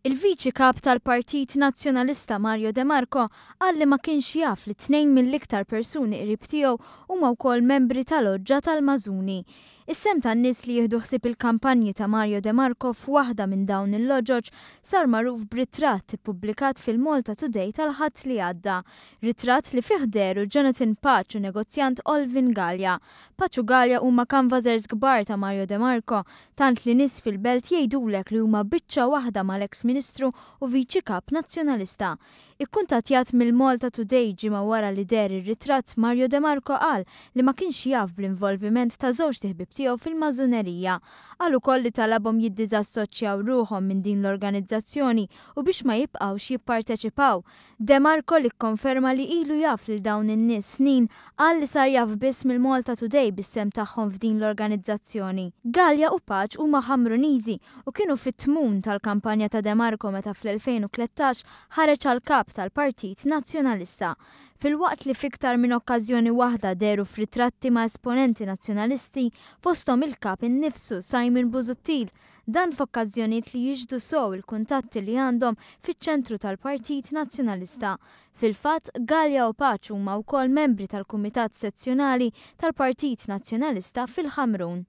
Il-Viċi Kap tal-Partit Nazzjonalista Mario De Marco qal li ma kienx jaf li tnejn mill-iktar persuni qrib tiegħu huma wkoll membri ta' loġġa tal-Mażuni. Is-sehem tan-nies li jieħdu ħsieb il-kampanji ta' Mario De Marco f'waħda minn dawn il-loġoġ sar magħruf b'ritratt ippubblikat fil-Malta Today tal-Ħadd li għadda. Ritratt li fih dehru Jonathan Pace u negozjant Olvin Galea. Pace u Galea huma canvassers kbar ta' Mario De Marco, tant li nies fil-Belt jgħidulek li huma biċċa waħda mal-eks Ministru u Viċi Kap Nazzjonalista. Ikkuntattjat mill-Malta Today ġimgħa wara li deher ir-ritratt, Mario De Marco qal li ma kienx jaf bl-involviment ta' żewġt iħbieb tiegħu fil-mażunerija. Qal ukoll li talabhom jiddiżassoċjaw ruħhom minn din l-organizzazzjoni u biex ma jibqgħux jipparteċipaw. De Marco li kkonferma li ilu jaf lil dawn in-nies snin, qal li sar jaf biss mill-Malta Today bis-sehem tagħhom f'din l-organizzazzjoni. Galea u Pace huma Ħamruniżi u kienu fit-tmun tal-kampanja ta' De Marco meta fl-2013 ħareġ għal Kap tal-Partit Nazzjonalista. Filwaqt li f'iktar minn okkażjoni waħda dehru f'ritratti ma' esponenti Nazzjonalisti, fosthom il-Kap innifsu Simon Busuttil, dan f'okkażjonijiet li jixhdu sew il-kuntatti li għandhom fiċ-ċentru tal-Partit Nazzjonalista. Fil-fatt, Galea u Pace huma wkoll membri tal-Kumitat Sezzjonali tal-Partit Nazzjonalista fil-Ħamrun.